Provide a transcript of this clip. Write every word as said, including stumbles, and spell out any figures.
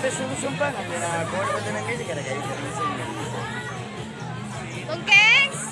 Sumpah, nggak pernah, kalau nggak pernah, nggak sih, gara-gara itu, nggak sih, nggak bisa. Tongkeng.